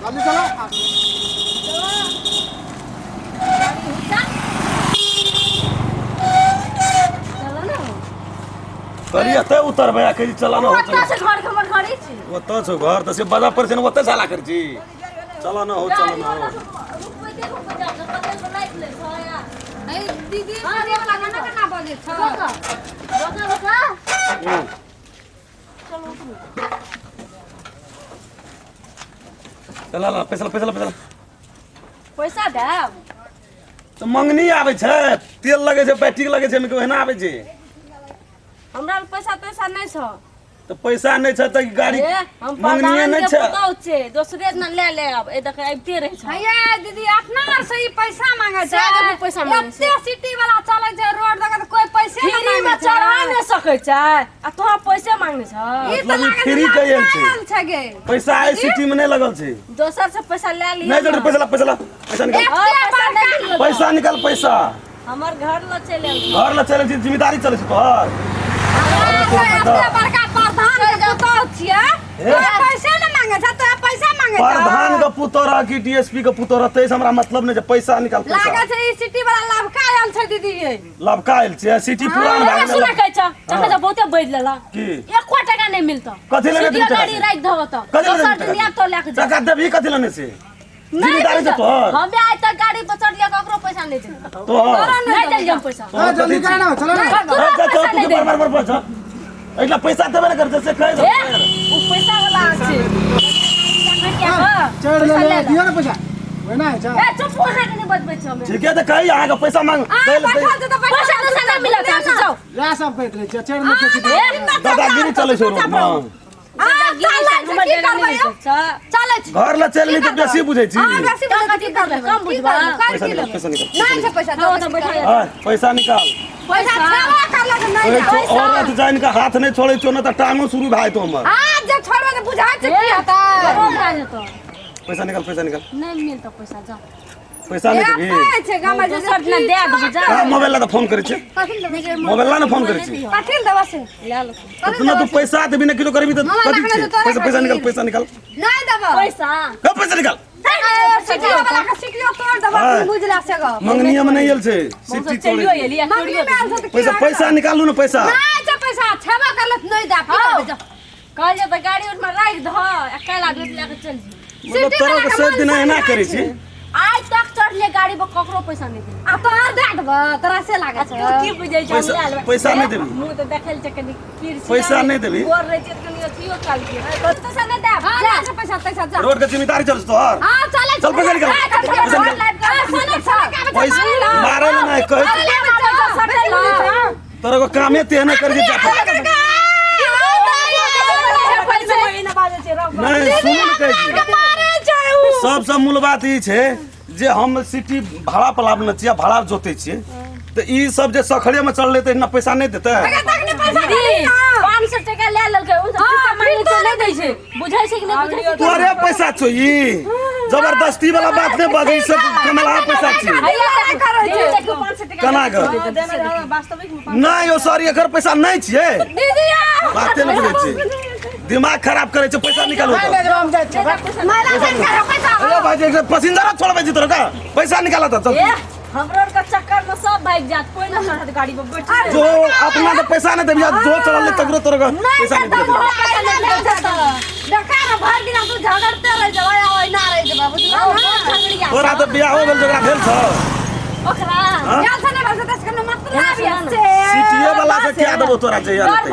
जल्दी चलो। चलो ना। करी एतऽ उतरबै आ कही चला ना हो। ओतऽ से घर के हमर घरे छी। ओतऽ छौ घर तऽ से बजा पर छै ने, ओतऽ झाला करै छी। चला ना हो, चला ना हो। रुकबैते रुकबैते जा कऽ कते को राखि लै छै आ। ए दीदी, अरे वाला गाना केना बजै छ? रोका रोका रोका। हूँ। चला ला, पैसा ला, पैसा ला, पैसा ला। पैसा देब? तऽ मंगनी आबै छै, तेल लगै छै, बैटरी लगै छै, ओहिमे ओहिना आबै छै। हमरा लग पैसा तैसा नहि छौ। तऽ पैसा नहि छै तऽ गाड़ी ए, हम मंगनीए प्रधान नहि के छै। पुतहु छै, दोसरे न ले ले अब ए देख आबिते रहै छै। हैया दीदी, अपना आर से ई पैसा मांगे छै। से देखू पैसा मांगे छै। एते सिटी वाला चलै छै रोड दऽ के तऽ कोई पैसे नहि फ्री में मांगे छै। चढ़ा नहि सकै छै आ तोरा पैसे मांगे छ। ई तऽ मतलब ई लागै फ्री छै के आयल छै। आयल छै गे। पैसा आइ सिटी में नहि लगल छै। दोसर से पैसा ले लिअ। नहि जरूर, पैसा ला, पैसा ला, पैसा निकाल। हाँ, पैसा नहि दिअ। पैसा निकाल, पैसा। हमर घर ल चलि आयल। घर ला चलै छी, जिम्मेदारी चलै छै तोहर। एते बड़का प्रधान के पुतोह छियै, हे। तोरा पैसे नहि मांगे छै, तोरा पैसा मांगे छै। प्रधान के पुतोह रह कि डीएसपी के पुतोह रह, ताहिसँ हमरा मतलब नहि छै। पैसा निकाल, पैसा। लागै छै ई सिटी वाला लबका आयल छै दीदी ये। लबका आयल छै, सिटी पुरान भए गेलै। सुना कहै छ, तखन तऽ बहुते बाजि लेला। की? एको टका नहि मिलतौ। कथी लए नहि सीधे देबही गाड़ी टका? राखि देबो तऽ कथी लए दोसर देबही दिन टका? आयब तऽ लए कऽ जायब। टका देबही कथी लए नहि से? नहि जिम्मेदारी छै देतौ। तोहर। हमे आइ तक गाड़ी पर चढ़लियै, ककरो पैसा नहि देलियै। तोहर नहि देलियै हम पैसा। तोहर जल्दी कथी करा ना, चलो ना। ककरो जा, जा, पैसा तू नहि के बार देलियै। बार बार बार एहिला पैसा देबे ने करतै से कहि दे। ए, उ पैसा वाला छै। चढ़ ले ले, दियो ने पैसा, ओहिना होइ छै। ए चुप, अहाँ के नहि बजबै छी हमे। ठीके तऽ कही, अहाँके पैसा मांग आ दै लए- बैठल छै तऽ बैठल। पैसा तैसा नहि मिलत अहाँ से, जाउ। इएह सब कहैत रहै छियै, चढ़ि लै छियै। ए, दादागिरी चलै छै रोडमे। आ चलै छै, हमर की डेरा करबै नहि यौ? छै। चलै छै। घर लए चलि तऽ बेसी बुझै छी। हाँ, बेसी बुझै छी, की करबै? कम बुझबै। कर पैसा की निकाल, लेबै? पैसा निकाल। नहि छै पैसा, हाँ, ओतऽ बैठल आय, पैसा निकाल। पैसा छेबा करलक नहि कहै जा। छौ औरत जानि कऽ हाथ नहि छोड़ै छौ, नहि तऽ टांगो शुरू भए जेतौ हमर। आ जे छोड़बै तऽ बुझाइ छै की हेतै। रोड भए जेतौ। पैसा निकाल, पैसा निकाल। नहि मिलतौ पैसा, जाउ। पैसा नहि देबही? एते छै गाममे जे दोसर दिना दए देबौ, जा। कहाँ मोबाइल ला तऽ फोन करै छै, मोबाइल ला ने फोन करै छै। कथी लए देबऽ से? लए लो। इतना तू पैसा देबी ने किलो करबी तऽ हमरा कथी लगलै छै? जे तोरे पैसा, पैसा निकाल, खातिर। पैसा निकाल। नहि देबऽ। पैसा। कब पैसा निकाल। सिटियो वाला के सिटियो तोड़ देबऽ, हाँ। तू बुझला से गप। मंगनिया में नहीं आयल छै सिटी चलियो तोड़े। एली आ मंगनी तोड़ियो। में आयल छै तऽ की पैसा भए पैसा गेल? निकालू ने पैसा। नहि छै पैसा, छेबा करलक नहि दे, की करबै जा। कहलियै तऽ गाड़ी ओहिमे राखि दह आ काल्हि आबि लए कऽ चलि जइहे। मतलब सिटी तोरा वाला के के सब दिन मन एना समझाइ करै छै। छी। आइ तक चढ़लियै गाड़ी पर ककरो पैसा नहि देलियै। आ तोहर दए देबऽ, तोरा से लागै तू छै? की बुझै छै? पैसा- हम लए लेबै। पैसा नहि देबही। मुँह तऽ देखै लए छै कनि किरसी। पैसा नहि देबही। गोर रहै छै तऽ कनि अथियो काल के। पैसा नहि देब। हाँ, नहि छै पैसा तैसा, जा। रोड के जिम्मेदारी चल तोहर। हाँ, चलै छै। चल, पैसा निकाल। पैसा निकाल। पैसा मारै लए नहि कहै, तोरा को कामे तेहने करै छै। जा नहि सुनू ने, कहै छी सबसँ मूल बात ई छै जे हम सिटी भाड़ा पर लाबने छियै, भाड़ा जोतै छियै, तऽ ई सब जे सखरे में चललै तऽ एना पैसा नहि देतै? 500 टका लए लेलकै, ओ सब पैसा मांगै छै, नहि दै छै। बुझै छै कि नहि बुझै छै? तोरे पैसा छौ, ई जबरदस्ती वाला बात नहि बजै से, कमला पैसा छी। केना ग? नहि यौ सर, एकर पैसा नहि छियै, बाते नहि बुझै छी, दिमाग खराब करै छै। पैसा निकालू नहि तऽ। देबै, हम जाइ छियै। अरे भाई, एक पसिंजर छोड़बै छी तोरा का? पैसा निकाल तऽ चल। ए, हमरो आर के चक्कर में सब भागि जायत, कोई ना चढ़त गाड़ी पर बैठ। जो अपना के पैसा नहीं देबी, जो चढ़ल तकरो तोरा के पैसा नहीं देबी। तोरा तऽ बियाह हो गेल, जकरा भेल छौ। ओकरा हाँ? सिटिए वाला से क्या देबो तोरा जहिया लेतै।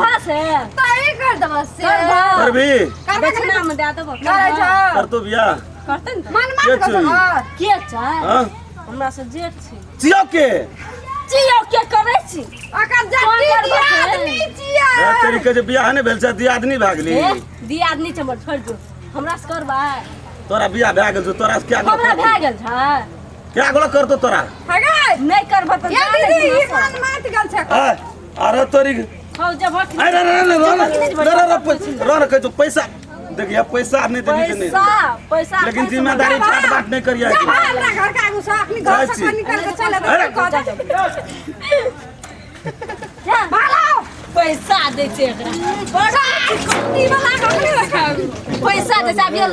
करबी? दक्षिणा में दए देबो। करतो बियाह? करतै ने तऽ। के छी? के छै? हाँ? हमरा से जेठ छै। चियो के? चियो के करै छी? ए, तेरी के जे बियाह नहि भेल छै, दियादनी भए गेली। ए, दियादनी छै हमर, छोड़ि दू। हमरा से करबै? तोरा बियाह भए गेल छौ, तोरा से क्या हमरा भए गेल छै। क्या गोला करतो तोरा? नहि करबै तऽ जा नहि दिना। ए, अरे तोरी हौ जब हट। अरे रे रे रे रे रे रे रे रे, कहै छौ पैसा देखिए, पैसा नहीं देबी तऽ नहीं। पैसा पैसा लेकिन जिम्मेदारी ठाट बाट नहीं करिए। जाइ छी। अरे पैसा दै छै एकरा, पैसा दै छै अभी।